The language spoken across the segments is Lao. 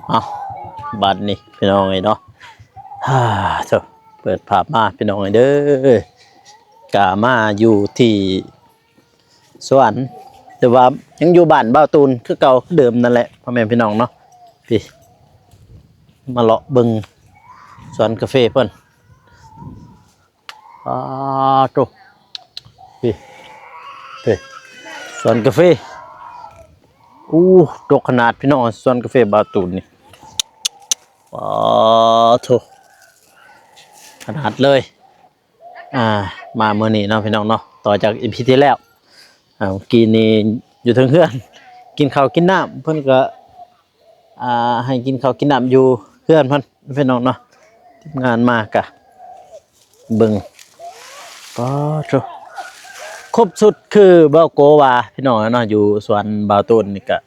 ເອົາ ບາດນີ້ພີ່ນ້ອງເອີຍເນາະ ເອີ ເປີດພາບມາພີ່ນ້ອງເອີຍເດີ ກະມາຢູ່ທີ່ສວນ ຫຼືວ່າຍັງຢູ່ບ້ານບ່າວຕູນຄືເກົ່າຄືເດີມນັ້ນແຫຼະ ພໍ່ແມ່ພີ່ນ້ອງເນາະ. ພີ້ ມາເລາະເບິ່ງສວນກາເຟເພິ່ນ. ປາໂຕ ພີ້ ພີ້ ສວນກາເຟ ອູ້ ດົກຂະໜາດພີ່ນ້ອງ ສວນກາເຟບ່າວຕູນນີ້ ປາໂຕ ຂະໜາດເລີຍ. ອ່າ ມາມື້ນີ້ເນາະພີ່ນ້ອງເນາະ ຕໍ່ຈາກອີພີທີ່ແລ້ວ ອ່າ ເມື່ອກີ້ນີ້ຢູ່ເທິງເຮືອນ ກິນເຂົ້າກິນນ້ຳ ເພິ່ນກໍ ອ່າ ໃຫ້ກິນເຂົ້າກິນນ້ຳຢູ່ເຮືອນເພິ່ນພີ່ນ້ອງເນາະ. ທີມງານມາກະເບິ່ງ ປາໂຕ ຄົບຊຸດຄືບ່າວໂກວ່າພີ່ນ້ອງເນາະ ຢູ່ສວນບ່າວຕູນນີ້ກະ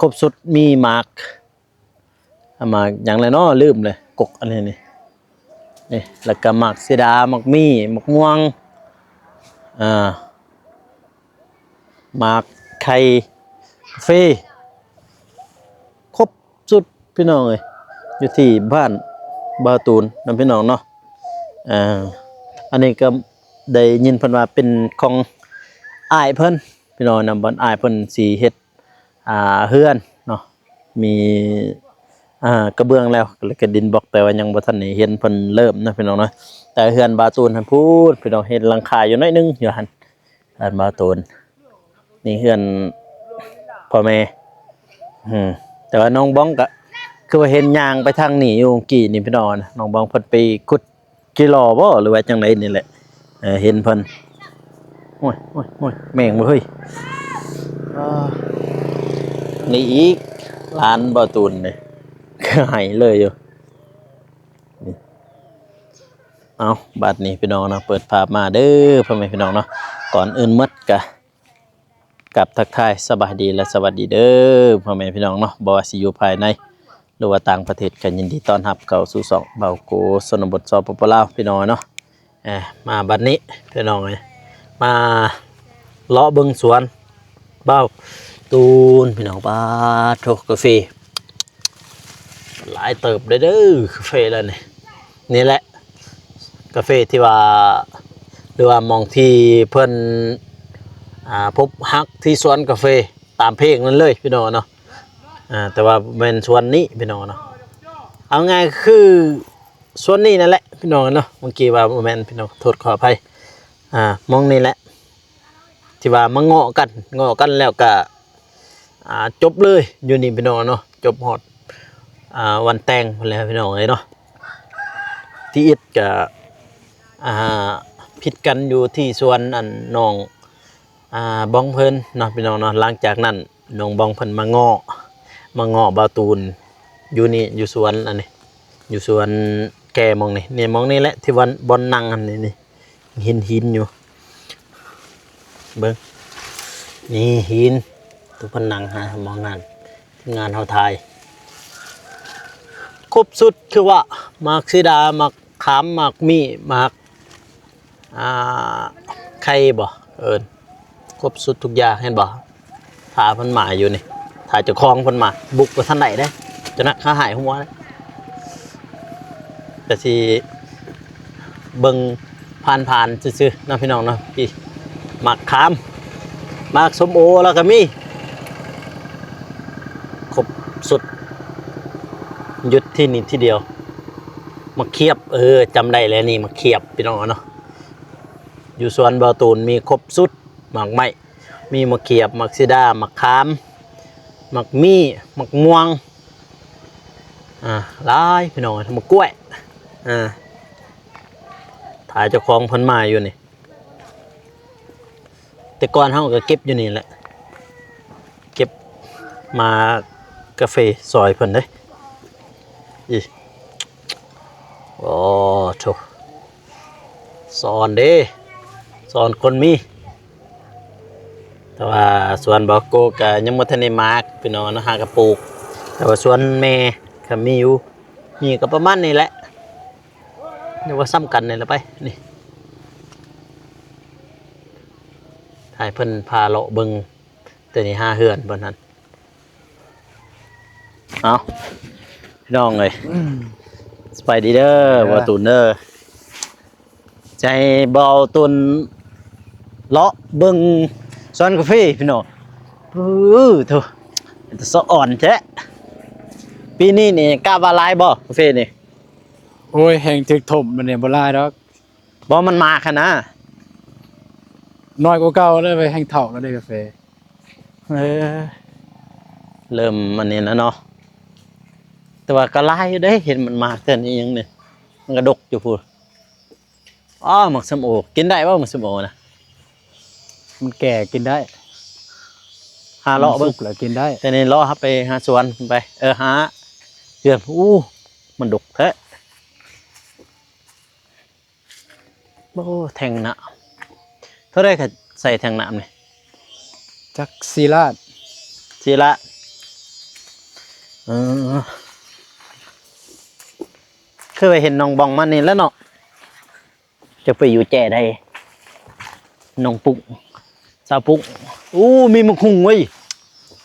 ຄົບຊຸດ ມີໝາກ ອ່າ ໝາກຫຍັງແຫຼະເນາະ ລືມເລີຍ ກົກອັນນີ້ນີ້ ນີ້ ແລ້ວກະໝາກເສດາ ໝາກມີ້ ໝາກມ່ວງ ອ່າ ໝາກໄຂ່ ກາເຟ ຄົບຊຸດພີ່ນ້ອງເອີຍ ຢູ່ທີ່ບ້ານບ່າວຕູນນຳພີ່ນ້ອງເນາະ. ເອີ ອັນນີ້ກໍໄດ້ຍິນເພິ່ນວ່າເປັນຂອງອ້າຍເພິ່ນພີ່ນ້ອງນະ ບ່ອນອ້າຍເພິ່ນຊິເຮັດ ອ່າ ເຮືອນເນາະ ມີ ອ່າ ກະເບື້ອງແລ້ວ ແລ້ວກະດິນບລັອກ ແຕ່ວ່າຍັງບໍ່ທັນໄດ້ເຫັນເພິ່ນເລີ່ມນະພີ່ນ້ອງເນາະ. ແຕ່ເຮືອນບ່າວຕູນຫັ້ນພຸ້ນພີ່ນ້ອງ ເຫັນຫຼັງຄາຢູ່ໜ້ອຍໜຶ່ງຢູ່ຫັ້ນ ເຮືອນບ່າວຕູນ ນີ້ເຮືອນພໍ່ແມ່ ອືມ ແຕ່ວ່ານ້ອງບອງກະຄືວ່າເຫັນຍ່າງໄປທາງນີ້ຢູ່ກີ້ນີ້ພີ່ນ້ອງ ນ້ອງບອງເພິ່ນໄປຂຸດ ຈີລໍບໍ່ ຫຼືວ່າຈັ່ງໃດນີ້ແຫຼະ ເຫັນເພິ່ນ ໂອ້ຍ ໂອ້ຍ ໂອ້ຍ ແມ່ງບໍ່ເຮີ້ຍ ອ່າ ນີ້ອີກ ຫຼານບ່າວຕູນນີ້ ຄືໄຫ້ເລີຍຢູ່. ເອົາ ບາດນີ້ພີ່ນ້ອງເນາະ ເປີດພາບມາເດີ ພໍ່ແມ່ພີ່ນ້ອງເນາະ ກ່ອນອື່ນໝົດກະ ກັບທັກທາຍສະບາຍດີ ແລະ ສະຫວັດດີເດີ ພໍ່ແມ່ພີ່ນ້ອງເນາະ ບໍ່ວ່າຊິຢູ່ພາຍໃນ ຫຼືວ່າຕ່າງປະເທດ ກໍຍິນດີຕ້ອນຮັບເຂົ້າສູ່ຊ່ອງບ່າວໂກຊົນນະບົດ ສປປ ລາວ ພີ່ນ້ອງເນາະ. ເອີ ມາບັດນີ້ພີ່ນ້ອງເອີຍ ມາເລາະເບິ່ງສວນບ່າວຕູນພີ່ນ້ອງ. ປາໂທ ກາເຟ ຫຼາຍເຕີບເດີ ເດີ ກາເຟລະນີ້ ນີ້ແຫຼະ ກາເຟທີ່ວ່າ ຫຼືວ່າໝ່ອງທີ່ເພິ່ນ ພົບຮັກທີ່ສວນກາເຟຕາມເພງນັ້ນເລີຍພີ່ນ້ອງເນາະ. ແຕ່ວ່າບໍ່ແມ່ນສວນນີ້ພີ່ນ້ອງເນາະ ເອົາງ່າຍຄືສວນນີ້ນັ້ນແຫຼະພີ່ນ້ອງເນາະ. ເມື່ອກີ້ວ່າບໍ່ແມ່ນພີ່ນ້ອງ ໂທດຂໍອະໄພ ໝ່ອງນີ້ແຫຼະ ທີ່ວ່າມາເງາະກັນ ເງາະກັນແລ້ວກະ ຈົບເລີຍຢູ່ນີ້ພີ່ນ້ອງເນາະ. ຈົບຮອດ ອ່າ ວັນແຕ່ງພຸ້ນແຫຼະພີ່ນ້ອງເອີຍເນາະ. ທີ່ອິດກະ ອ່າ ຜິດກັນຢູ່ທີ່ສວນອັນນ້ອງ ອ່າ ບອງເພິ່ນເນາະພີ່ນ້ອງເນາະ. ຫຼັງຈາກນັ້ນນ້ອງບອງເພິ່ນມາເງາະ ມາເງາະບ່າວຕູນຢູ່ນີ້ ຢູ່ສວນອັນນີ້ ຢູ່ສວນແກ່ໝ່ອງນີ້ ນີ້ໝ່ອງນີ້ແຫຼະທີ່ວ່າບ່ອນນັ່ງຫັ້ນນີ້ ນີ້ ຫີນ ຫີນຢູ່ ເບິ່ງ ນີ້ຫີນ ໂຕເພິ່ນນັ່ງຫາໝ່ອງນັ້ນ ທີມງານເຮົາຖ່າຍ ຄົບຊຸດ ຄືວ່າໝາກສີດາ ໝາກຂາມ ໝາກມີ້ ໝາກ ອ່າ ໄຂ່ບໍ່ ເອີ້ນ ຄົບຊຸດທຸກຢ່າງ ເຫັນບໍ່? ຖ້າເພິ່ນມາຢູ່ນີ້ ຖ້າເຈົ້າຂອງເພິ່ນມາ ບຸກບໍ່ທັນໄດ້ເດ້ ຈະນັກຫາຫາຍຫົວເດ້. ກະຊິເບິ່ງຜ່ານໆຊື່ໆເນາະພີ່ນ້ອງເນາະ. ພີ້ ໝາກຂາມ ໝາກສົ້ມໂອ ລາວກະມີ ຄົບຊຸດ ຢຸດທີ່ນີ້ທີດຽວ. ໝາກຂຽບ ເອີ ຈຳໄດ້ແລ້ວ ນີ້ໝາກຂຽບພີ່ນ້ອງເນາະ. ຢູ່ສວນບ່າວຕູນມີຄົບຊຸດ ໝາກໄມ້ ມີໝາກຂຽບ ໝາກສີດາ ໝາກຂາມ ໝາກມີ້ ໝາກມ່ວງ ອ່າ ຫຼາຍພີ່ນ້ອງເອີຍ ໝາກກ້ວຍ ອ່າ ຖ້າເຈົ້າຂອງເພິ່ນມາຢູ່ນີ້. ແຕ່ກ່ອນເຮົາກໍເກັບຢູ່ນີ້ແຫຼະ ເກັບໝາກກາເຟຊ່ອຍເພິ່ນເດ້. ອີ ໂອ້ໂທ ສອນເດ້ ສອນຄົນມີ. ແຕ່ວ່າສວນບ່າວໂກກໍຍັງບໍ່ທັນໄດ້ໝາກພີ່ນ້ອງເນາະ ຫາກະປູກ. ແຕ່ວ່າສວນແມ່ກໍມີຢູ່ ມີກໍປະມານນີ້ແຫຼະ ເອີ້ນວ່າສ່ຳກັນນີ້ແຫຼະໄປ. ນີ້ ໃຫ້ເພິ່ນພາເລາະເບິ່ງ ແຕ່ນີ້ຫາເຮືອນເພິ່ນຫັ້ນ ເອົາ ພີ່ນ້ອງເອີຍ ສະບາຍດີເດີ ເດີ ບ່າວຕູນເດີ ຈະໃຫ້ບ່າວຕູນເລາະເບິ່ງສວນກາເຟພີ່ນ້ອງ. ເອີ ໂທ້ ເປັນຕາສະອອນແທ້. ປີນີ້ນີ້ກະວ່າຫຼາຍບໍ່ກາເຟນີ້? ໂອ້ຍ ແຮງຖືກຖົມມັນນີ້ບໍ່ຫຼາຍດອກ. ບໍ່ ມັນມາກຫັ້ນນະ ນ້ອຍກວ່າເກົ່າແລ້ວ ແຮງເຖົ້າແລ້ວເດ້ກາເຟ. ເອີ ເລີ່ມອັນນີ້ແລ້ວເນາະ ແຕ່ວ່າກໍຫຼາຍຢູ່ເດ້ ເຫັນມັນມາເທື່ອນີ້ຫຍັງນີ້ ມັນກະດົກຢູ່ພຸ້ນ. ອໍ ໝາກສົ້ມໂອ ກິນໄດ້ບໍ່ໝາກສົ້ມໂອນະ? ມັນແກ່ກິນໄດ້ ຫາເລາະເບິ່ງ ມັນສຸກແລ້ວກິນໄດ້. ແຕ່ນີ້ເລາະ ເຮົາໄປຫາສວນໄປ ເອີ ຫາເຮືອນ. ອູ້ ມັນດົກແທ້. ໂອ້ ແທງນ້ຳ ເທົ່າໃດກະໃສ່ແທງນ້ຳນີ້? ຈັກສີ່ລ້ານ ສີ່ລ້ານ. ເອີ ເຄີຍໄປເຫັນນ້ອງບອງມານີ້ແລ້ວເນາະ ຈະໄປຢູ່ແຈໃດ ນ້ອງປຸ້ງ ສາວປຸ້ງ. ໂອ້ ມີໝາກຫຸ່ງເວີຍ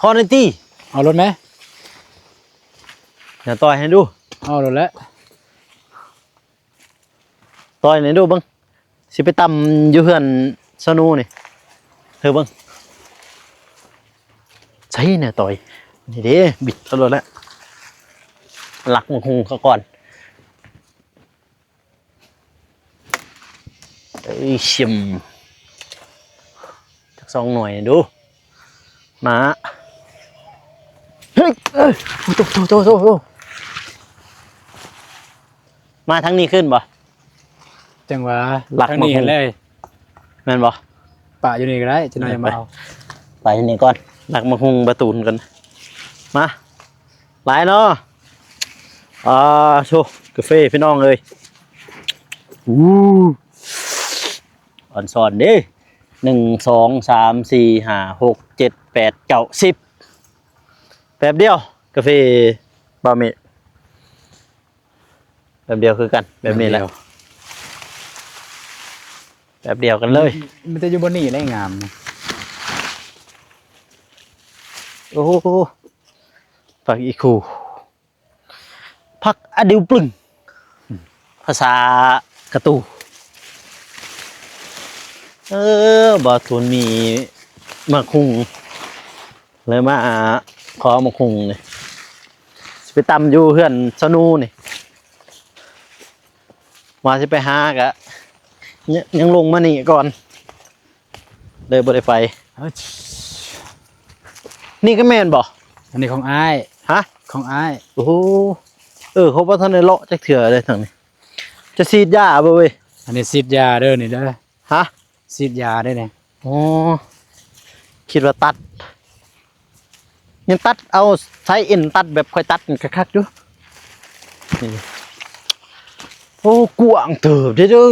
ຂໍໜ່ອຍຕິ. ເອົາໂລດແມ ດຽວຕ່ອຍໃຫ້ດູ. ເອົາໂລດແຫຼະ. ຕ່ອຍນີ້ດູເບິ່ງ ຊິໄປຕຳຢູ່ເຮືອນສະໜູນີ້ ເທີເບິ່ງ. ໃສ່ແນ່ຕ່ອຍ ນີ້ເດ້ ບິດເອົາໂລດແຫຼະ ລັກໝາກຫຸ່ງເຂົາກ່ອນ. ເອີຍ ຊິມ ຈັກສອງໜ່ວຍດູ ມາ. ເຮີ້ຍ ເອີຍ ໂອ້ ໂຕ ໂຕ ໂຕ ໂຕ ມາທາງນີ້ຂຶ້ນບໍ່? ຈັ່ງຫວະ ລັກ ທາງນີ້ ມາ ເຫັນເລີຍ ແມ່ນບໍ່? ປະຢູ່ນີ້ກໍໄດ້ ຈັກໜ່ອຍມາເອົາ ປະຢູ່ນີ້ກ່ອນ ລັກໝາກຫຸ່ງປະຕູນກ່ອນ. ມາ ຫຼາຍເນາະ. ອ່າ ໂຊ ກາເຟພີ່ນ້ອງເອີຍ ອູ້ ອອນຊອນເດ້ ໜຶ່ງ ສອງ ສາມ ສີ່ ຫ້າ ຫົກ ເຈັດ ແປດ ເກົ້າ ສິບ ແປັບດຽວ ກາເຟບ່າວເມ ແປັບດຽວຄືກັນ ແບບນີ້ແຫຼະ ແປັບດຽວ ແປັບດຽວກັນເລີຍ. ມີແຕ່ຢູ່ບ່ອນນີ້ແຫຼະງາມ. ໂອ້ໂຫ ຜັກອີ່ຄູ ຜັກອາດິວປຶງ ພາສາກະຕູ. ເອີ ບ່າວຕູນມີໝາກຫຸ່ງ ເລີຍມາຂໍໝາກຫຸ່ງນີ້ ຊິໄປຕຳຢູ່ເຮືອນສະໜູນີ້ ວ່າຊິໄປຫາກະ ຍັງ ຍັງລົງມານີ້ກ່ອນ ເລີຍບໍ່ໄດ້ໄປ. ເອີ ນີ້ກໍແມ່ນບໍ່? ອັນນີ້ຂອງອ້າຍ. ຮະ? ຂອງອ້າຍ. ໂອ້ໂຫ ເອີ ເຂົາບໍ່ທັນໄດ້ເລາະຈັກເທື່ອເດ້ທາງນີ້. ຈະສີດຢາບໍ່ເວີຍ? ອັນນີ້ສີດຢາເດີນີ້ເດີ. ຮະ? ສີດຢາໄດ້ແດ່. ອໍ ຄິດວ່າຕັດ ຍັງຕັດເອົາສາຍເອັນຕັດແບບຂ້ອຍຕັດນີ້ຄັກໆຢູ່. ນີ້ ໂອ້ ກວ້າງເຕີບເດ້ເດີ.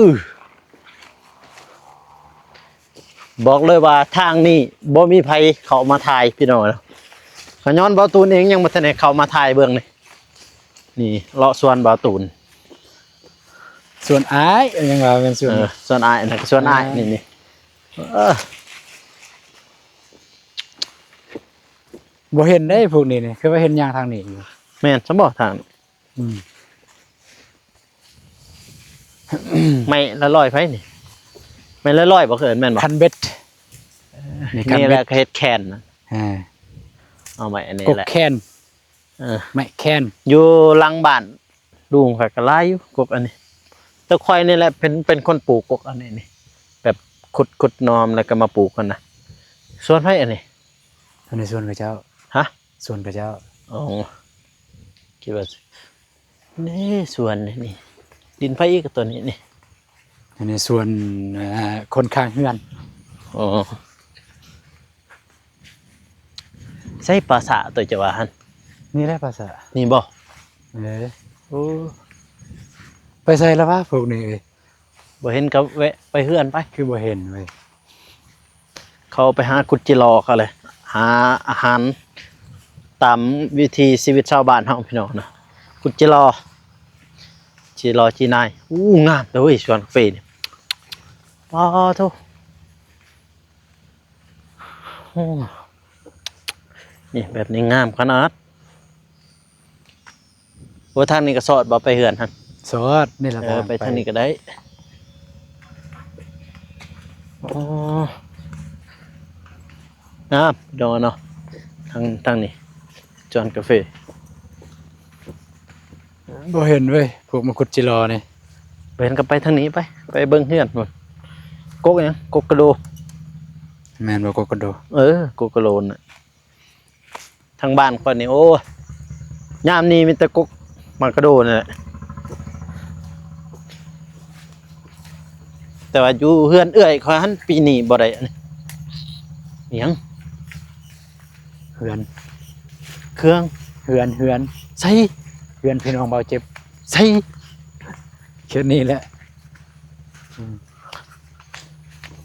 ບອກເລີຍວ່າທາງນີ້ບໍ່ມີໃຜເຂົ້າມາຖ່າຍພີ່ນ້ອງເນາະ. ກໍຍ້ອນບ່າວຕູນເອງຍັງບໍ່ທັນໄດ້ເຂົ້າມາຖ່າຍເບິ່ງນີ້. ນີ້ເລາະສວນບ່າວຕູນ. ສວນອ້າຍ ຍັງວ່າແມ່ນສວນ ເອີ ສວນອ້າຍ ອັນນັ້ນກໍສວນອ້າຍ ອ້າຍ ນີ້ ນີ້ ເອີ ບໍ່ເຫັນເດ້ພວກນີ້ນີ້ ຄືວ່າເຫັນຍ່າງທາງນີ້ຢູ່. ແມ່ນຊັ້ນບໍ່ທາງ? ອືມ ໄມ້ລະຮ້ອຍໃຜນີ້? ໄມ້ລະຮ້ອຍບໍ່ເອີ້ນແມ່ນບໍ່? ຄັນເບັດ ນີ້ຄັນເບັດ ນີ້ແຫຼະເຮັດແຄນນະ. ເອີ ເອົາໄມ້ອັນນີ້ແຫຼະ ກົກແຄນ. ເອີ ໄມ້ແຄນ ຢູ່ຫຼັງບ້ານລຸງຂ້ອຍກໍຫຼາຍຢູ່ກົກອັນນີ້ ແຕ່ຂ້ອຍນີ້ແຫຼະເປັນ ເປັນຄົນປູກກົກອັນນີ້ນີ້ ແບບຂຸດ ຂຸດໜໍ່ມແລ້ວກໍມາປູກຫັ້ນນະ. ສວນໃຜອັນນີ້? ອັນນີ້ສວນເຂົາເຈົ້າ. ຮະ? ສວນເຂົາເຈົ້າ. ອໍ ຄິດວ່າ ນີ້ສວນນີ້ ດິນໃຜອີກຕົວນີ້ນີ້? ອັນນີ້ສວນ ເອີ ຄົນຂ້າງເຮືອນ. ອໍ ໃສປາສາດຕົວເຈົ້າວ່າຫັ້ນ? ນີ້ແຫຼະປາສາດ. ນີ້ບໍ່? ເອີ ໂອ້ ໄປໃສລະວະພວກນີ້ເອີຍ? ບໍ່ເຫັນກໍແວະໄປເຮືອນໄປ. ຄືບໍ່ເຫັນເວີຍ? ເຂົາໄປຫາຂຸດຈີຫຼໍ່ເຂົາເລີຍ ຫາອາຫານຕາມວິຖີຊີວິດຊາວບ້ານເຮົາພີ່ນ້ອງນະ. ຂຸດຈີຫຼໍ່ ຈີຫຼໍ່ຈີນາຍ. ອູ້ ງາມເດີເວີຍ ສວນກາເຟນີ້ ປາໂທ້. ໂອ້ ນີ້ ແບບນີ້ງາມຂະໜາດ. ໂອ້ ທາງນີ້ກໍສອດບໍ່ໄປເຮືອນຫັ້ນ? ສອດ ນີ້ລະ ເອີ ທາງໄປ ໄປທາງນີ້ກໍໄດ້. ອໍ ງາມ ພີ່ນ້ອງເນາະ ທາງ ທາງນີ້ ສວນກາເຟ. ບໍ່ເຫັນເວີຍ ພວກມະກຸດຈິລໍນີ້. ບໍ່ເຫັນກໍໄປທາງນີ້ໄປ ໄປເບິ່ງເຮືອນພຸ້ນ. ກົກຫຍັງ? ກົກກະໂດ. ແມ່ນບໍ່ ກົກກະໂດ? ເອີ ກົກກະໂດນະ. ທາງບ້ານຂ້ອຍນີ້ ໂອ້ ຍາມນີ້ມີແຕ່ກົກໝາກກະໂດນີ້ແຫຼະ. ແຕ່ວ່າຢູ່ເຮືອນເອື້ອຍຂ້ອຍຫັ້ນ ປີນີ້ບໍ່ໄດ້ອັນນີ້. ອີຫຍັງ? ເຮືອນ ເຄື່ອງ ເຮືອນ ເຮືອນ ໃສ? ເຮືອນພີ່ນ້ອງເບົາເຈັບ ໃສ? ເຂດນີ້ແຫຼະ ອືມ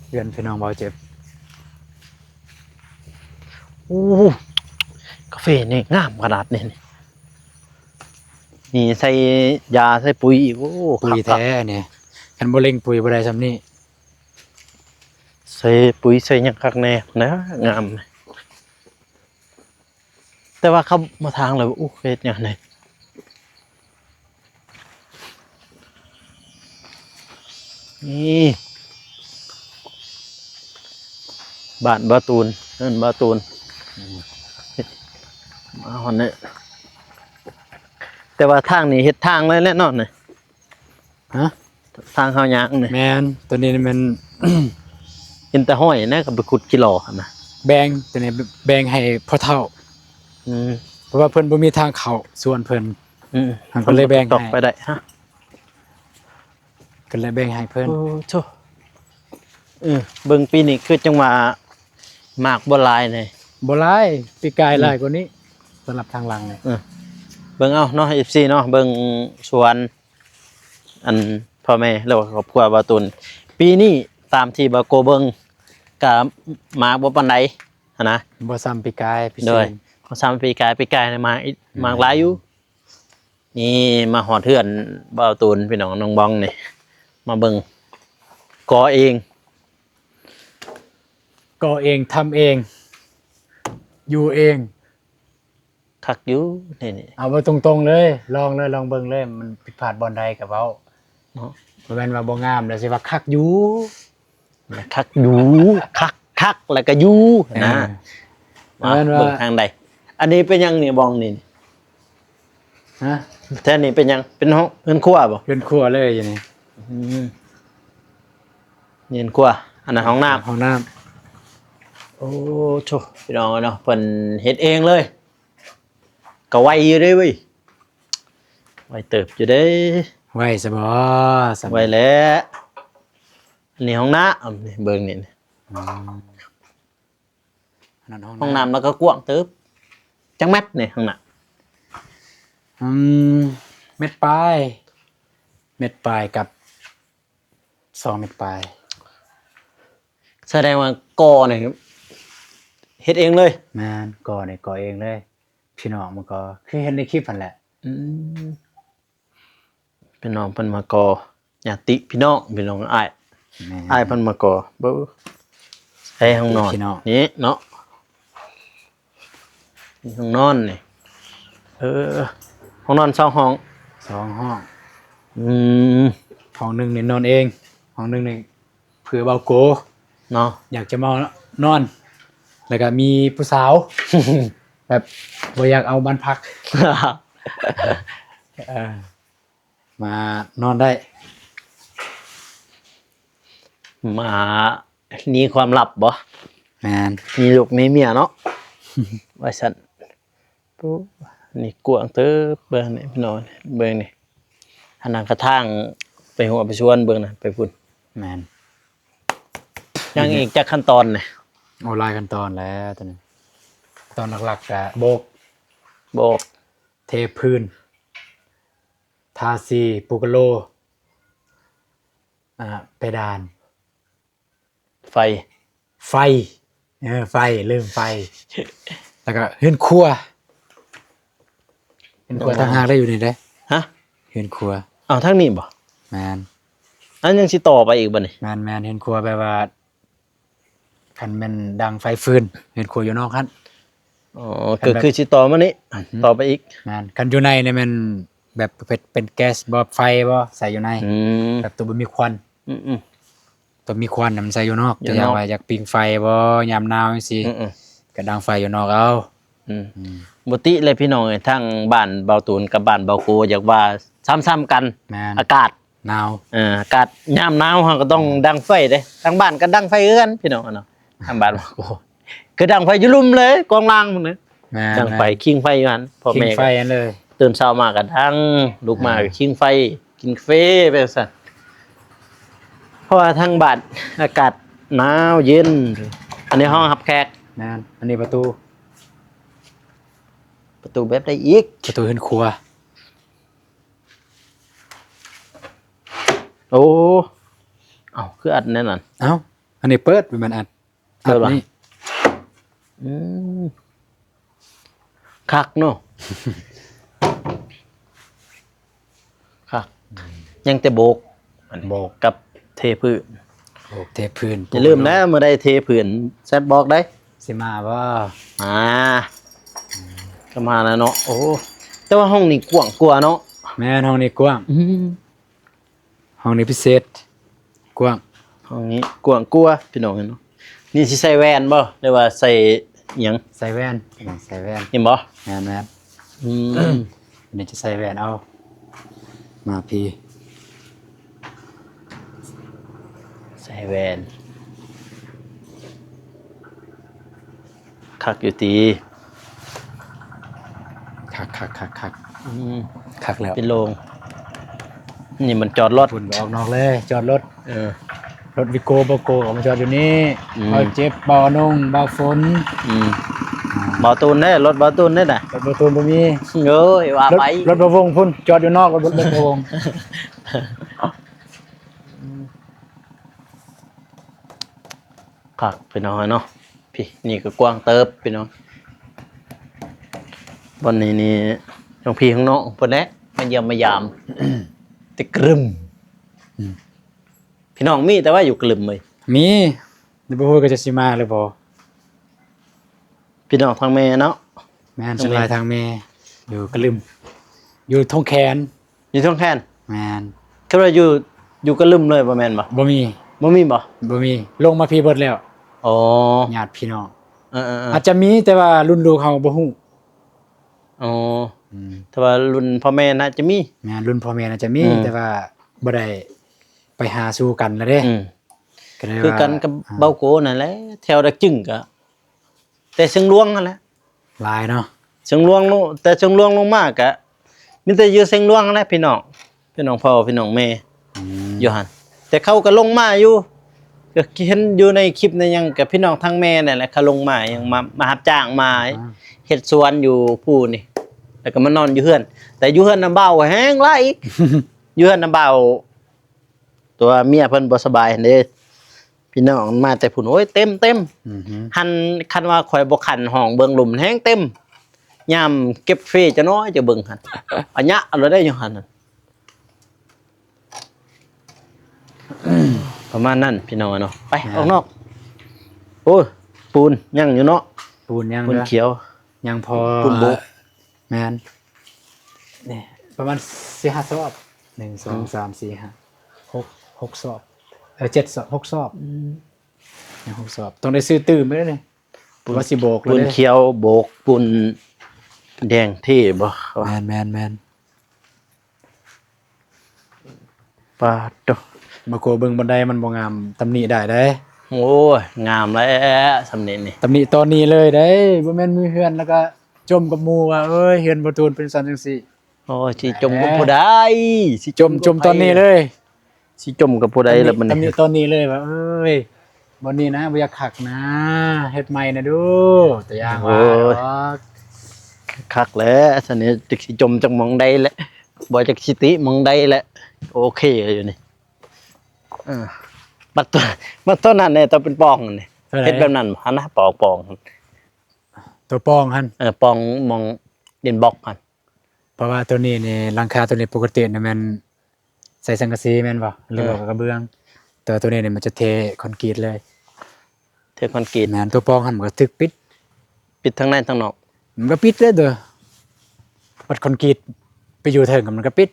ເຮືອນພີ່ນ້ອງເບົາເຈັບ. ໂອ້ ກາເຟນີ້ງາມຂະໜາດນີ້. ນີ້ໃສ່ຢາໃສ່ປຸຍອີກ. ໂອ້ ປຸຍແທ້ນີ້ ຄັນບໍ່ເລັ່ງປຸຍບໍ່ໄດ້ຊ່ຳນີ້. ໃສ່ປຸຍໃສ່ຫຍັງຄັກແນ່ນະ ງາມ. ແຕ່ວ່າເຂົາມາທາງແລ້ວ ໂອ້ ເຮັດຫຍັງນີ້? ນີ້ ບ້ານບ່າວຕູນ ເຮືອນບ່າວຕູນ. ອືມ ມາຮອດນີ້ ແຕ່ວ່າທາງນີ້ເຮັດທາງໄວ້ແລ້ວເນາະນີ້. ຮະ? ທາງເຮົາຍ່າງນີ້. ແມ່ນ ໂຕນີ້ແມ່ນ ເຫັນແຕ່ຫ້ອຍນະ ກໍໄປຂຸດກິໂລຫັ້ນນະ. ແບ່ງ ໂຕນີ້ແບ່ງໃຫ້ພໍ່ເຖົ້າ. ອືມ ເພາະວ່າເພິ່ນບໍ່ມີທາງເຂົ້າສວນເພິ່ນ. ອືມ ເຮົາກໍເລີຍແບ່ງໃຫ້ ໄປໄດ້. ຮະ? ກໍເລີຍແບ່ງໃຫ້ເພິ່ນ. ໂອ້ໂທ້ ເອີ ເບິ່ງປີນີ້ຄືຈັ່ງວ່າໝາກບໍ່ຫຼາຍແດ່. ບໍ່ຫຼາຍ ປີກາຍ ອືມ ຫຼາຍກວ່ານີ້ ສຳລັບທາງຫຼັງນີ້. ເອີ ເບິ່ງເອົາເນາະ ເອັຟຊີ ເນາະ ເບິ່ງສວນ ອັນພໍ່ແມ່ ແລ້ວກໍຄອບຄົວບ່າວຕູນ. ປີນີ້ຕາມທີ່ບ່າວໂກເບິ່ງ ກະໝາກບໍ່ປານໃດຫັ້ນນະ. ບໍ່ຊ່ຳປີກາຍ ໂດຍ ບໍ່ຊ່ຳປີກາຍ. ປີກາຍນີ້ໝາກ ອືມ ໝາກຫຼາຍຢູ່. ນີ້ມາຮອດເຮືອນບ່າວຕູນ ພີ່ນ້ອງ ນ້ອງບອງນີ້ ມາເບິ່ງ ກໍ່ເອງ ກໍ່ເອງ ທຳເອງ ຢູ່ເອງ. ຄັກຢູ່ນີ້ ນີ້ ເອົາເວົ້າຕົງໆເລີຍ ລອງເລີຍ ລອງເບິ່ງເລີຍ ມັນຜິດພາດບ່ອນໃດກໍເວົ້າເນາະ. ບໍ່ແມ່ນວ່າບໍ່ງາມແລ້ວຊິວ່າຄັກຢູ່. ຄັກຢູ່ ຄັກ ຄັກ ແລ້ວກໍຢູ່ນະ. ເອີ ວ່າ ເບິ່ງທາງໃດ. ອັນນີ້ເປັນຫຍັງນີ້ ບ່ອນນີ້? ຮະ? ແຖວນີ້ເປັນຫຍັງ? ເປັນຫ້ອງ ເຮືອນຄົວບໍ່? ເຮືອນຄົວເລີຍຢູ່ນີ້. ອືມ ເຮືອນຄົວ. ອັນນັ້ນຫ້ອງນ້ຳ ຫ້ອງນ້ຳ. ໂອ້ໂທ້ ພີ່ນ້ອງເອີຍເນາະ ເພິ່ນເຮັດເອງເລີຍ. ກໍໄວຢູ່ເດ້ເວີຍ ໄວເຕີບຢູ່ເດ້. ໄວຊະບໍ່? ໄວແຫຼະ. ອັນນີ້ຫ້ອງນ້ຳ ນີ້ເບິ່ງນີ້. ອືມ ອັນນັ້ນຫ້ອງນ້ຳ ຫ້ອງນ້ຳແລ້ວກໍກວ້າງເຕີບ. ຈັກແມັດນີ້ຫ້ອງນ້ຳ? ອືມ ແມັດປາຍ ແມັດປາຍກັບສອງແມັດປາຍ. ສະແດງວ່າກໍ່ນີ້ເຮັດເອງເລີຍ? ແມ່ນ ກໍ່ນີ້ກໍ່ເອງເລີຍ. ພີ່ນ້ອງມັນກໍຄືເຫັນໃນຄລິບຫັ້ນແຫຼະ. ອືມ ພີ່ນ້ອງເພິ່ນມາກໍ່ ຍາດຕິພີ່ນ້ອງ ພີ່ນ້ອງອ້າຍ. ແມ່ນ ອ້າຍເພິ່ນມາກໍ່. ເບິ່ງໃນຫ້ອງນອນ ພີ່ນ້ອງ ນີ້ເນາະ ນີ້ຫ້ອງນອນນີ້. ເອີ ຫ້ອງນອນສອງຫ້ອງ ສອງຫ້ອງ. ອືມ ຫ້ອງໜຶ່ງນີ້ນອນເອງ ຫ້ອງໜຶ່ງນີ້ ເພື່ອເບົາໂກເນາະ ຢາກຈະມານອນ ແລ້ວກໍມີຜູ້ສາວ ແບບບໍ່ຢາກເອົາບ້ານພັກ ເອີ ມານອນໄດ້ ມາໜີຄວາມລັບບໍ? ແມ່ນ ມີລູກມີເມຍເນາະ ວ່າຊັ້ນ. ໂອ້ ນີ້ກວ້າງເຕີບ ເບິ່ງນີ້ພີ່ນ້ອງ ເບິ່ງນີ້ ອັນນັ້ນກະທາງໄປຫົວໄປສວນ ເບິ່ງນະ ໄປພຸ້ນ. ແມ່ນ ຍັງອີກຈັກຂັ້ນຕອນນີ້? ໂອ້ ຫຼາຍຂັ້ນຕອນແຫຼະໂຕນີ້. ຕອນຫຼັກໆກະໂບກ ໂບກ ເທພື້ນ ທາສີ ປູກະໂລ ອາ ເປດານ ໄຟ ໄຟ ເອີ ໄຟ ລືມໄຟ ແລ້ວກໍເຮືອນຄົວ ເຮືອນຄົວ ໂອ້ ຕ່າງຫາກໄດ້ຢູ່ນີ້ເດ້. ຮະ? ເຮືອນຄົວ. ເອົາ ທາງນີ້ບໍ? ແມ່ນ. ອັນຍັງຊິຕໍ່ໄປອີກບໍ່ນີ້? ແມ່ນໆ ເຮືອນຄົວແບບວ່າ ຄັນແມ່ນດັງໄຟຟືນ ເຮືອນຄົວຢູ່ນອກຫັ້ນ. ອໍ ຄັນແບບ ກໍຄືຊິຕໍ່ມານີ້ ອືຮຶ ຕໍ່ໄປອີກ. ແມ່ນ. ຄັນຢູ່ໃນນີ້ແມ່ນ ແບບເປັນ ເປັນແກັສບໍ່ ໄຟບໍ່ ໃສ່ຢູ່ໃນ ອືມ ແບບໂຕບໍ່ມີຄວັນ ອືມໆ ໂຕມີຄວັນນະມັນໃສ່ຢູ່ນອກ ຢູ່ນອກ ຕົວຢ່າງວ່າຢາກປີ້ງໄຟບໍ່ ຍາມໜາວຈັ່ງຊີ້ ອືມໆ ກໍດັງໄຟຢູ່ນອກເອົາ ອືມ ອືມ ບໍ່ຕິເລີຍພີ່ນ້ອງເອີຍ ທາງບ້ານເບົາຕູນກັບບ້ານເບົາໂກ ຢາກວ່າຊ້ຳໆກັນ ແມ່ນ ອາກາດ ໜາວ ເອີ ອາກາດຍາມໜາວເຮົາກໍຕ້ອງດັງໄຟເດ້ ທາງບ້ານກໍດັງໄຟຄືກັນພີ່ນ້ອງເນາະ ທາງບ້ານວ່າ ໂອ້ ຄືດັງໄຟຢູ່ລຸ່ມເລີຍ ກອງລ່າງພຸ້ນນະ ແມ່ນໆ ດັງໄຟ ຄິງໄຟຢູ່ຫັ້ນ ພໍ່ແມ່ ຄິງໄຟຫັ້ນເລີຍ ຕື່ນເຊົ້າມາກໍດັງ ລຸກມາກໍ ແມ່ນ ຄິງໄຟ ກິນກາເຟໄປຊັ້ນ ເພາະວ່າທາງບ້ານອາກາດໜາວເຢັນ ອັນນີ້ຫ້ອງຮັບແຂກ ແມ່ນ ອັນນີ້ປະຕູ ປະຕູແບບໃດອີກ ປະຕູເຮືອນຄົວ. ໂອ້ ເອົ້າ ຄືອັດແນວນັ້ນ ເອົ້າ ອັນນີ້ເປີດ ບໍ່ແມ່ນອັດ ເປີດຫວາ ອັດນີ້ ອືມ ຄັກເນາະ ຄັກ ອືມ ຍັງແຕ່ໂບກ ອັນນີ້ ໂບກກັບເທພື້ນ ໂບກເທພື້ນ ຢ່າລືມນະ ມື້ໃດເທພື້ນແຊດບອກໄດ້ ຊິມາບໍ່ ມາ ກໍມາແລ້ວເນາະ ໂອ້ ແຕ່ວ່າຫ້ອງນີ້ກວ້າງກວ່າເນາະ ແມ່ນ ຫ້ອງນີ້ກວ້າງ ອືມ ຫ້ອງນີ້ພິເສດ ກວ້າງ ຫ້ອງນີ້ກວ້າງກວ່າ ພີ່ນ້ອງເຫັນເນາະ ນີ້ຊິໃສ່ແວ່ນບໍ່ ຫຼືວ່າໃສ່ຫຍັງ ໃສ່ແວ່ນ ໃສ່ແວ່ນ ເຫັນບໍ່ ແມ່ນໆ ອືມ ອັນນີ້ຈະໃສ່ແວ່ນເອົາ ມາພີ້ ໃສ່ແວ່ນ ຄັກຢູ່ຕິ ຄັກໆໆໆ ອືມ ຄັກແລ້ວ ເປັນໂລ່ງ ນີ້ມັນຈອດລົດ ພຸ້ນ ອອກນອກເລີຍ ຈອດລົດ ເອີ ລົດວິໂກ້ ບໍ່ໂກ້ ເອົາມາຈອດຢູ່ນີ້ ອືມ ເບົາເຈັບ ເບົາອະນົງ ເບົາຝົນ ອືມ ອ່າ ເບົາຕູນເດ້ ລົດເບົາຕູນເດ້ນະ ລົດເບົາຕູນບໍ່ມີ ໂອ້ຍ ວ່າໄປ ລົດ ລົດບ່າວວົງພຸ້ນ ຈອດຢູ່ນອກ ລົດ ລົດບ່າວວົງ ຄັກພີ່ນ້ອງເອີຍເນາະ ພີ້ ນີ້ກໍກວ້າງເຕີບພີ່ນ້ອງ ບ່ອນນີ້ນີ້ ທາງພີ່ທາງນ້ອງເພິ່ນແຫຼະ ມາຢ້ຽມມາຢາມ ແຕ່ກະລຶມ ອືມ ພີ່ນ້ອງມີແຕ່ວ່າຢູ່ກະລຶມເລີຍ ມີ ບໍ່ຮູ້ວ່າເຂົາເຈົ້າຊິມາຫຼືບໍ່ ພີ່ນ້ອງທາງແມ່ເນາະ ແມ່ນ ທາງແມ່ ສ່ວນຫຼາຍທາງແມ່ ຢູ່ກະລຶມ ຢູ່ທົ່ງແຄນ ຢູ່ທົ່ງແຄນ ແມ່ນ ຄືວ່າຢູ່ ຢູ່ກະລຶມເລີຍບໍ່ແມ່ນບໍ່ ບໍ່ມີ ບໍ່ມີບໍ່ ບໍ່ມີ ລົງມາພີ້ເບິດແລ້ວ ອໍ ຍາດພີ່ນ້ອງ ເອີໆໆ ອາດຈະມີ ແຕ່ວ່າລຸ້ນລູກເຮົາບໍ່ຮູ້ ອໍ ອືມ ແຕ່ວ່າລຸ້ນພໍ່ແມ່ໜ້າຈະມີ ແມ່ນ ລຸ້ນພໍ່ແມ່ໜ້າຈະມີ ອືມ ແຕ່ວ່າບໍ່ໄດ້ໄປຫາສູ່ກັນແລ້ວເດ້ ອືມ ກໍເລີຍ ຄືກັນກັບ ອ່າ ເບົາໂກນັ້ນແຫຼະ ແຖວດາກຈຶງກໍ ແຕ່ຊຽງຫຼວງຫັ້ນແຫຼະ ຫຼາຍເນາະ ຊຽງຫຼວງລົງ ແຕ່ຊຽງຫຼວງລົງມາກະ ມີແຕ່ຢູ່ຊຽງຫຼວງຫັ້ນແຫຼະພີ່ນ້ອງ ພີ່ນ້ອງພໍ່ ພີ່ນ້ອງແມ່ ອືມ ຢູ່ຫັ້ນ ແຕ່ເຂົາກໍລົງມາຢູ່ ກໍເຫັນຢູ່ໃນຄລິບໃນຫຍັງ ກໍພີ່ນ້ອງທາງແມ່ນັ້ນແຫຼະ ເຂົາລົງມາຫຍັງ ມາ ມາຮັບຈ້າງ ມາ ອ່າ ເຮັດສວນຢູ່ພູ້ນີ້ ແລ້ວກໍມານອນຢູ່ເຮືອນ ແຕ່ຢູ່ເຮືອນນ້ຳເບົາແຮງຫຼາຍອີກ ຢູ່ເຮືອນນ້ຳເບົາ ຕົວເມຍເພິ່ນບໍ່ສະບາຍຫັ້ນເດ້ ພີ່ນ້ອງມາແຕ່ພຸ້ນ ໂອ້ຍ ເຕັມໆ ອືຮຶ ຫັ້ນ ຄັນວ່າຂ້ອຍບໍ່ຂັນຫ້ອງເບິ່ງລຸ່ມແຮງເຕັມ ຍາມເກັບເຟຈະນ້ອຍຈະເບິ່ງຫັ້ນ ອາຍະເອົາແລ້ວໄດ້ຢູ່ຫັ້ນ ປະມານນັ້ນພີ່ນ້ອງເນາະ ໄປ ແມ່ນ ອອກນອກ ໂອ້ຍ ປູນຍັງຢູ່ເນາະ ປູນຍັງ ປູນຂຽວ ຍັງພໍ ປູນໂບກ ແມ່ນ ນີ້ປະມານສີ່ຫ້າສອບ ໜຶ່ງ ສອງ ສາມ ສີ່ ຫ້າ ຫົກ ຫົກສອບ ເອີ ເຈັດສອບ ຫົກສອບ ອືມ ຍັງຫົກສອບ ຕ້ອງໄດ້ຊື້ຕື່ມໄປເດ້ນີ້ ປູນ ວ່າຊິໂບກແລ້ວເດ້ ປູນຂຽວໂບກ ປູນແດງເທບໍ່ ແມ່ນໆໆ ປາດໂທ້ ບໍ່ໂກເບິ່ງບ່ອນໃດມັນບໍ່ງາມ ຕຳໜິໄດ້ເດ້ ໂອ້ຍ ງາມແລ້ວ ຕຳໜິນີ້ ຕຳໜິຕອນນີ້ເລີຍເດ້ ບໍ່ແມ່ນມີເຮືອນແລ້ວກໍຈົ່ມກັບໝູ່ວ່າ ເອີຍ ເຮືອນບໍ່ຕູນເປັນຊັ້ນຈັ່ງຊີ້ ໂອ້ຍ ຊິຈົ່ມກັບຜູ້ໃດ ຊິຈົ່ມ ຈົ່ມຕອນນີ້ເລີຍ ຊິຈົ່ມກັບຜູ້ໃດລະບັດນີ້ ຕຳໜິຕອນນີ້ເລີຍວ່າ ເອີຍ ບ່ອນນີ້ນະ ບໍ່ຢາກຄັກນະ ເຮັດໃໝ່ນະດູ ຕົວຢ່າງວ່າ ໂອ້ຍ ດອກ ຄັກແຫຼະ ຊັ້ນນີ້ ຈັກຊິຈົ່ມຈັກໝ່ອງໃດແຫຼະ ບໍ່ຈັກຊິຕິໝ່ອງໃດແຫຼະ ໂອເຄຢູ່ນີ້ ເອີ ບັດ ບັດຕອນນັ້ນແດ່ ຕອນເປັນປ່ອງນີ້ ເຮັດແບບນັ້ນຫັ້ນນະ ປ່ອງໆ ຕົວປ່ອງຫັ້ນ ເອີ ປ່ອງໝ່ອງດິນບລັອກຫັ້ນ ເພາະວ່າໂຕນີ້ນີ້ ຫຼັງຄາໂຕນີ້ປົກກະຕິນະແມ່ນໃສ່ສັງກະສີແມ່ນບໍ່ ຫຼືວ່າ ເອີ ກະເບື້ອງ ແຕ່ວ່າໂຕນີ້ນີ້ມັນຈະເທຄອນກຣີດເລີຍ ເທຄອນກຣີດ ແມ່ນ ຕົວປ່ອງຫັ້ນມັນກະຖືກປິດ ປິດທັງໃນທັງນອກ ມັນກະປິດເລີຍຕົວະ ບັດຄອນກຣີດ ໄປຢູ່ເທິງມັນກໍປິດ.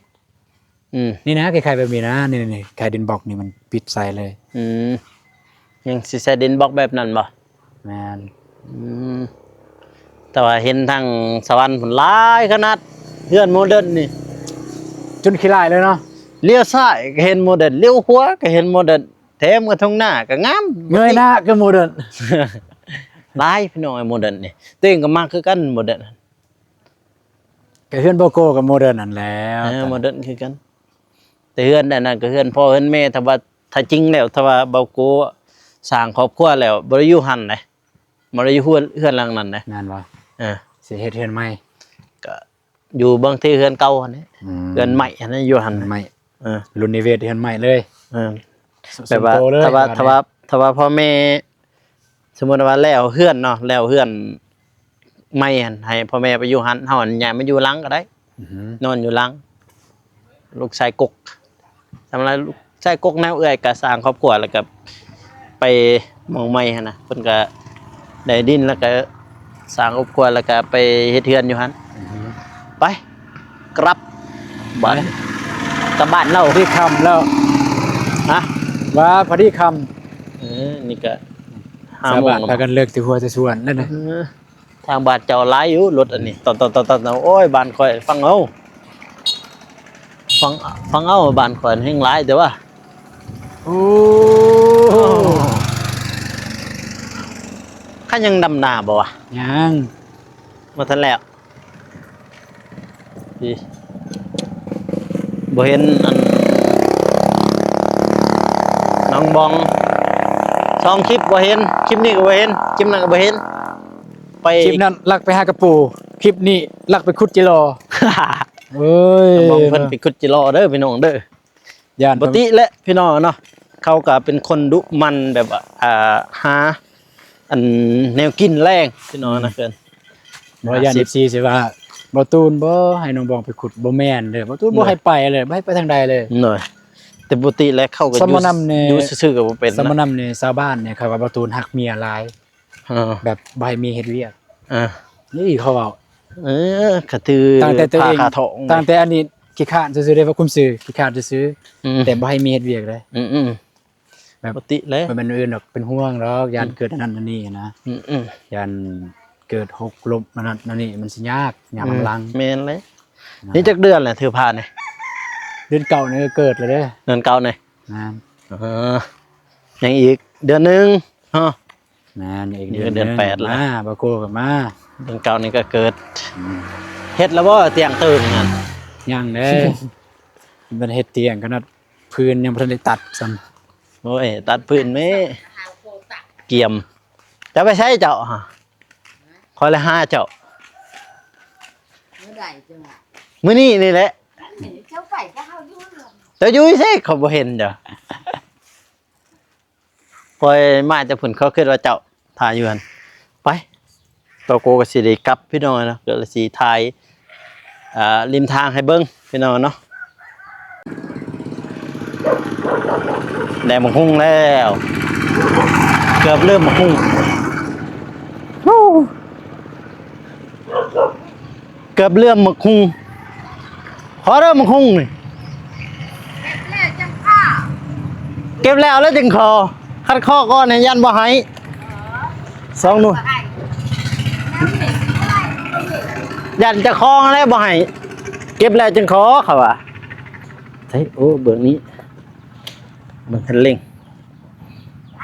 ອືມ ນີ້ນະ ຄ້າຍໆແບບນີ້ນະ ນີ້ໆ ຄ້າຍດິນບລັອກນີ້ມັນປິດໃສ່ເລີຍ. ອືມ ຍັງຊິໃສ່ດິນບລັອກແບບນັ້ນບໍ່? ແມ່ນ. ອືມ ແຕ່ວ່າເຫັນທາງສະຫວັນພຸ້ນຫຼາຍຂະໜາດ ເຮືອນໂມເດີນນີ້ ຈົນຂີ້ລ້າຍເລີຍເນາະ. ລ້ຽວຊ້າຍກໍເຫັນໂມເດີນ ລ້ຽວຂວາກໍເຫັນໂມເດີນ ແຖມກັບທົ່ງນາກໍງາມ ເງີຍໜ້າກໍໂມເດີນ. ຫຼາຍພີ່ນ້ອງ ໂມເດີນນີ້ ຕົວເອງກໍມັກຄືກັນໂມເດີນ. ກໍເຮືອນບໍ່ໂກກໍໂມເດີນຫັ້ນແຫຼະ. ເອີ ໂມເດີນຄືກັນ ແຕ່ເຮືອນອັນນັ້ນກໍເຮືອນພໍ່ເຮືອນແມ່. ຖ້າວ່າ ຖ້າຈິງແລ້ວ ຖ້າວ່າບໍ່ໂກສ້າງຄອບຄົວແລ້ວ ບໍ່ໄດ້ຢູ່ຫັ້ນເດ້ ບໍ່ໄດ້ຢູ່ເຮືອນ ເຮືອນຫຼັງນັ້ນເດ້. ແມ່ນບໍ່? ເອີ ຊິເຮັດເຮືອນໃໝ່ ກໍຢູ່ເບິ່ງທີ່ເຮືອນເກົ່າຫັ້ນແຫຼະ. ອືມ ເຮືອນໃໝ່ຫັ້ນນະ ຢູ່ຫັ້ນ ເຮືອນໃໝ່. ເອີ ລຸນນິເວດເຮືອນໃໝ່ເລີຍ. ເອີ ສ- ແບບວ່າ ສ່ວນໂຕເລີຍ ຖ້າວ່າ ວ່າ ຖ້າວ່າ ຖ້າວ່າພໍ່ແມ່ ສົມມຸດວ່າແລ້ວເຮືອນເນາະ ແລ້ວເຮືອນໃໝ່ຫັ້ນ ໃຫ້ພໍ່ແມ່ໄປຢູ່ຫັ້ນ ເຮົາຫັ້ນຍ້າຍມາຢູ່ຫຼັງກໍໄດ້. ອືຮຶ ນອນຢູ່ຫຼັງ ລູກຊາຍກົກ. ສຳລັບລູກຊາຍກົກແນວເອື້ອຍກໍສ້າງຄອບຄົວ ແລ້ວກໍໄປໝ່ອງໃໝ່ຫັ້ນນະ ເພິ່ນກໍໄດ້ດິນ ແລ້ວກໍສ້າງຄອບຄົວ ແລ້ວກໍໄປເຮັດເຮືອນຢູ່ຫັ້ນ. ອືຮຶ ໄປ ກັບບ້ານ ໄປ ກັບບ້ານເຮົາ. ພໍດີຄ່ຳແລ້ວ. ຮະ? ວ່າພໍດີຄ່ຳ. ເອີ ນີ້ກໍຫ້າໂມງ ຊາວບ້ານພາກັນເລີກແຕ່ຫົວແຕ່ສວນແລ້ວນະ. ເອີ ທາງບ້ານເຈົ້າຫຼາຍຢູ່ລົດອັນນີ້ ຕອດໆໆໆ. ໂອ້ຍ ບ້ານຂ້ອຍຟັງເອົາ ຟັງ ຟັງເອົາ ບ້ານຂ້ອຍແຮ່ງຫຼາຍແຕ່ວ່າ. ໂອ້ ຄັນຍັງດຳນາບໍ່ວະ? ຍັງ ບໍ່ທັນແລ້ວ. ອີ ບໍ່ເຫັນອັນນ້ອງບອງ ສອງຄລິບບໍ່ເຫັນ ຄລິບນີ້ກໍບໍ່ເຫັນ ຄລິບນັ້ນກໍບໍ່ເຫັນ. ໄປ ຄລິບນັ້ນລັກໄປຫາກະປູ ຄລິບນີ້ລັກໄປຂຸດຈິລໍ. ເອີຍ ນ້ອງບອງເພິ່ນໄປຂຸດຈິລໍເດີພີ່ນ້ອງເດີ. ຢ້ານ ປົກກະຕິແຫຼະພີ່ນ້ອງເນາະ ເຂົາກໍເປັນຄົນດຸໝັ່ນແບບວ່າ ອ່າ ຫາອັນແນວກິນແລງພີ່ນ້ອງນະ ອືມ ເພິ່ນ ບໍ່ ຢ້ານ ອາຊີບ ເອັຟຊີ ຊິວ່າ ບໍ່ຕູນບໍ່ໃຫ້ນ້ອງບອງໄປຂຸດ ບໍ່ແມ່ນເດີ ບໍ່ຕູນບໍ່ໃຫ້ໄປເລີຍ ບໍ່ໃຫ້ໄປທາງໃດເລີຍ. ໂດຍ ແຕ່ປົກກະຕິແລ້ວເຂົາກໍຢູ່ ສະມານຳນີ້ ຢູ່ຊື່ໆກໍບໍ່ເປັນ ສະມານຳນີ້ ຊາວບ້ານນີ້ເຂົາວ່າບໍ່ຕູນຮັກເມຍຫຼາຍ. ເອີ ແບບບໍ່ໃຫ້ເມຍເຮັດວຽກ. ເອີ ນີ້ເຂົາເວົ້າ. ເອີ ກະຖື ຕັ້ງແຕ່ຕົວເອງ ພາຄາທອງ ຕັ້ງແຕ່ອັນນີ້ຂີ້ຄ້ານຊື່ໆເດ້ ວ່າຄຸມຊື່ຂີ້ຄ້ານຊື່ໆ ອືມ ແຕ່ບໍ່ໃຫ້ເມຍເຮັດວຽກເດ້. ອືມໆ ແບບ ປົກກະຕິແຫຼະ ບໍ່ແມ່ນອື່ນດອກ ເປັນຫ່ວງດອກ ຢ້ານ ອືມ ເກີດອັນນັ້ນອັນນີ້ນະ. ອືມໆ ຢ້ານເກີດຫົກລົ້ມອັນນັ້ນອັນນີ້ ມັນຊິຍາກຍາມ ອືມ ຫຼັງ. ແມ່ນເລີຍນະ. ນີ້ຈັກເດືອນແຫຼະຖືພານີ້? ເດືອນເກົ້ານີ້ກໍເກີດແລ້ວເດ້. ເດືອນເກົ້ານີ້? ແມ່ນ. ເອີ ຍັງອີກເດືອນໜຶ່ງເນາະ. ແມ່ນ ອີກເດືອນ ເດືອນແປດແລ້ວ ມາ ບາໂກກໍມາ ເດືອນເກົ້ານີ້ກໍເກີດ. ອືມ ເຮັດແລ້ວບໍ່ຕຽງຕື່ນນັ້ນ? ຍັງເດ້ ມັນເຮັດຕຽງຂະໜາດ ພື້ນຍັງບໍ່ທັນໄດ້ຕັດຊ້ຳ. ໂອ້ຍ ຕັດພື້ນແມ້ ກຽມ. ເຈົ້າໄປໃສເຈົ້າ? ຂ້ອຍລະຫາເຈົ້າ ມື້ໃດເຈົ້າ? ມື້ນີ້ນີ້ແຫຼະ. ເຈົ້າໄປກັບເຮົາຢູ່ ເຈົ້າຢູ່ໃສ? ຂ້ອຍບໍ່ເຫັນເຈົ້າ. ຂ້ອຍມາຈາກພຸ້ນ ຂ້ອຍຄິດວ່າເຈົ້າຖ້າຢູ່ຫັ້ນ. ໄປ ເຮົາກໍຊິໄດ້ກັບພີ່ນ້ອງເນາະ ກໍຊິຖ່າຍ ເອີ ລິມທາງໃຫ້ເບິ່ງພີ່ນ້ອງເນາະ. ໄດ້ໝາກຫຸ່ງແລ້ວ ເກືອບລືມໝາກຫຸ່ງ. ເກືອບເຫຼືອມໝາກຫຸ່ງ. ຂໍເດີ້ໝາກຫຸ່ງນີ້ ເກັບແລ້ວຈັ່ງຂໍ ເກັບແລ້ວແລ້ວຈຶ່ງຂໍ. ຄັນຂໍກ່ອນນີ້ຢ້ານບໍ່ໃຫ້ ສອງໜ່ວຍ ຢ້ານຈະຂໍແລ້ວບໍ່ໃຫ້ ເກັບແລ້ວຈຶ່ງຂໍ ເຂົາວ່າ. ໃສ່ ໂອ້ ເບິ່ງນີ້ ເບິ່ງຄັນເລັ່ງ.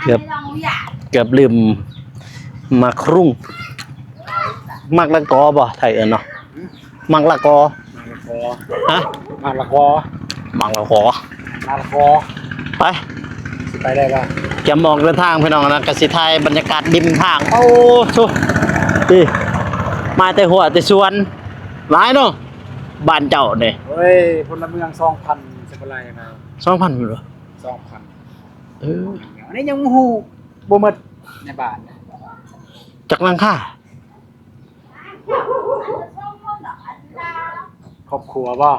ເກືອບ ເກືອບລືມໝາກຫຸ່ງ. ໝາກລະກໍບໍ່ ໄທເອີ້ນເນາະ? ໝາກລະກໍ ໝາກລະກໍ ຮະ? ໝາກລະກໍ ໝາກລະກໍ ໝາກລະກໍ. ໄປ ຊິໄປໄດ້ບໍ່? ກຽມອອກເດີນທາງພີ່ນ້ອງນະ ກະຊິຖ່າຍບັນຍາກາດລິມທາງ. ໂອ້ໂທ້ ນີ້ ມາແຕ່ຫົວແຕ່ສວນ ຫຼາຍເນາະ ບ້ານເຈົ້ານີ້. ໂອ້ຍ ພົນລະເມືອງສອງພັນ ຊິບໍ່ໄລ່ມາ ສອງພັນພຸ້ນບໍ່? ສອງພັນ. ເອີ ອັນນີ້ຍັງບໍ່ຮູ້ ບໍ່ໝົດໃນບ້ານນະ. ຈັກຫຼັງຄາ? ຄອບຄົວບໍ່?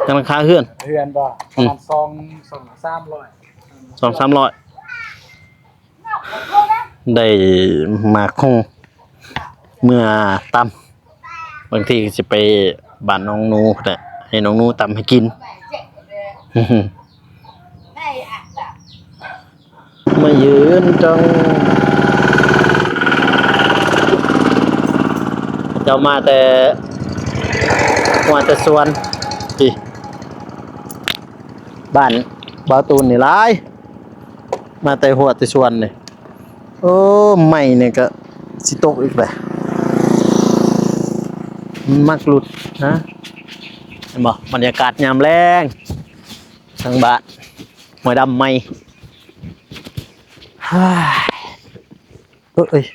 ຫຼັງຄາເຮືອນ ເຮືອນບໍ່? ປະມານ ອືມ ສອງ ສອງ ສາມຮ້ອຍ ສອງສາມຮ້ອຍ. ໄດ້ໝາກຫຸ່ງເມືອຕຳ ບາງທີກໍຊິໄປບ້ານນ້ອງໜູພຸ້ນແຫຼະ. ໃຫ້ນ້ອງໜູຕຳໃຫ້ກິນ. ມາຢືນຈ້ອງ ເຈົ້າມາແຕ່ ມາແຕ່ສວນ ທີ່ ບ້ານບ່າວຕູນນີ້ຫຼາຍ ມາແຕ່ຮົ້ວແຕ່ສວນນີ້. ໂອ້ ໄມ້ນີ້ກໍຊິຕົກອີກແຫຼະ ມັນມັກຫຼຸດນະ. ເຫັນບໍ່ ບັນຍາກາດຍາມແລງ ທາງບ້ານຫ້ວຍດຳໃໝ່. ເອີຍ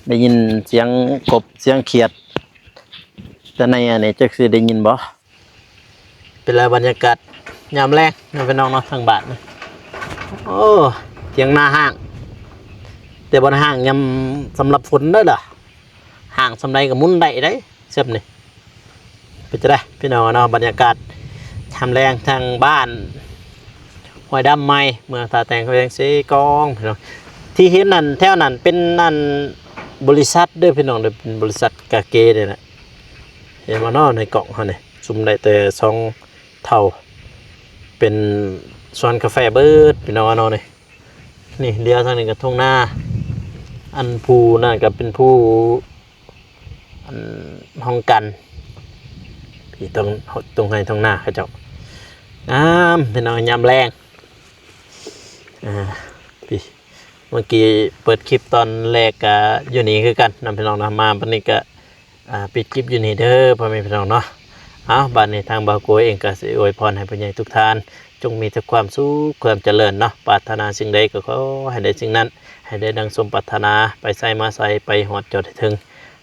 ໄດ້ຍິນສຽງກົບສຽງຂຽດ ແຕ່ໃນອັນນີ້ ຈັກຊິໄດ້ຍິນບໍ່? ເປັນລະບັນຍາກາດຍາມແລງເນາະພີ່ນ້ອງເນາະ ທາງບ້ານນະ. ໂອ້ ຖຽງນາຮ້າງ ແຕ່ບໍ່ໄດ້ຮ້າງຍາມສຳລັບຝົນເດີລະ ຮ້າງສ່ຳໃດກໍໝຸນໄດ້ເດ້ ຊ່ຳນີ້. ເປັນຈັ່ງໃດພີ່ນ້ອງເນາະ ບັນຍາກາດຍາມແລງທາງບ້ານຫ້ວຍດຳໃໝ່ ເມືອງທ່າແຕງ ແຂວງເຊກອງພີ່ນ້ອງ. ທີ່ເຫັນນັ້ນ ແຖວນັ້ນເປັນອັນ ບໍລິສັດເດີພີ່ນ້ອງເດີ ເປັນບໍລິສັດກາເກນີ້ແຫຼະ. ເຫັນບໍ່ເນາະ ໃນກ້ອງເຮົານີ້ ຊຸມໄດ້ແຕ່ສອງເຖົ້າ ເປັນສວນກາແຟເບິດພີ່ນ້ອງເນາະ. ນີ້ ນີ້ ລຽວທາງນີ້ກໍທົ່ງນາ ອັນຜູ້ນັ້ນກໍເປັນຜູ້ ອັນ ຫ້ອງການ ພີ່ ຕົງ ຕົງໄຮ່ຕົງນາເຂົາເຈົ້າ ງາມພີ່ນ້ອງ ຍາມແລງ. ອ່າ ພີ່ ເມື່ອກີ້ເປີດຄລິບຕອນແລກກະຢູ່ນີ້ຄືກັນນຳພີ່ນ້ອງເນາະ ມາບັດນີ້ກະ ອ່າ ປິດຄລິບຢູ່ນີ້ເດີພໍ່ແມ່ພີ່ນ້ອງເນາະ. ເອົາ ບັດນີ້ທາງບ່າວໂກເອງກໍຊິອວຍພອນໃຫ້ຜູ້ໃຫຍ່ທຸກທ່ານ ຈົ່ງມີແຕ່ຄວາມສຸກຄວາມຈະເລີນເນາະ ປາດຖະໜາສິ່ງໃດກໍຂໍໃຫ້ໄດ້ສິ່ງນັ້ນ ໃຫ້ໄດ້ດັ່ງສົມປາດຖະໜາ ໄປໃສມາໃສ ໄປຮອດຈອດໃຫ້ເຖິງ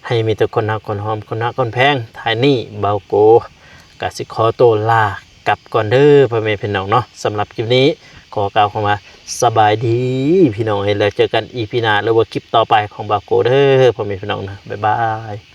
ໃຫ້ມີແຕ່ຄົນຮັກຄົນຫອມ ຄົນຮັກຄົນແພງ. ທ້າຍນີ້ບ່າວໂກກໍຊິຂໍໂຕລາກັບກ່ອນເດີພໍ່ແມ່ພີ່ນ້ອງເນາະ. ສຳລັບຄລິບນີ້ຂໍກ່າວຄຳວ່າສະບາຍດີພີ່ນ້ອງເອີຍ ແລ້ວເຈີກັນອີພີໜ້າ ຫຼືວ່າຄລິບຕໍ່ໄປຂອງບ່າວໂກເດີພໍ່ແມ່ພີ່ນ້ອງເນາະ. ບາຍບາຍ.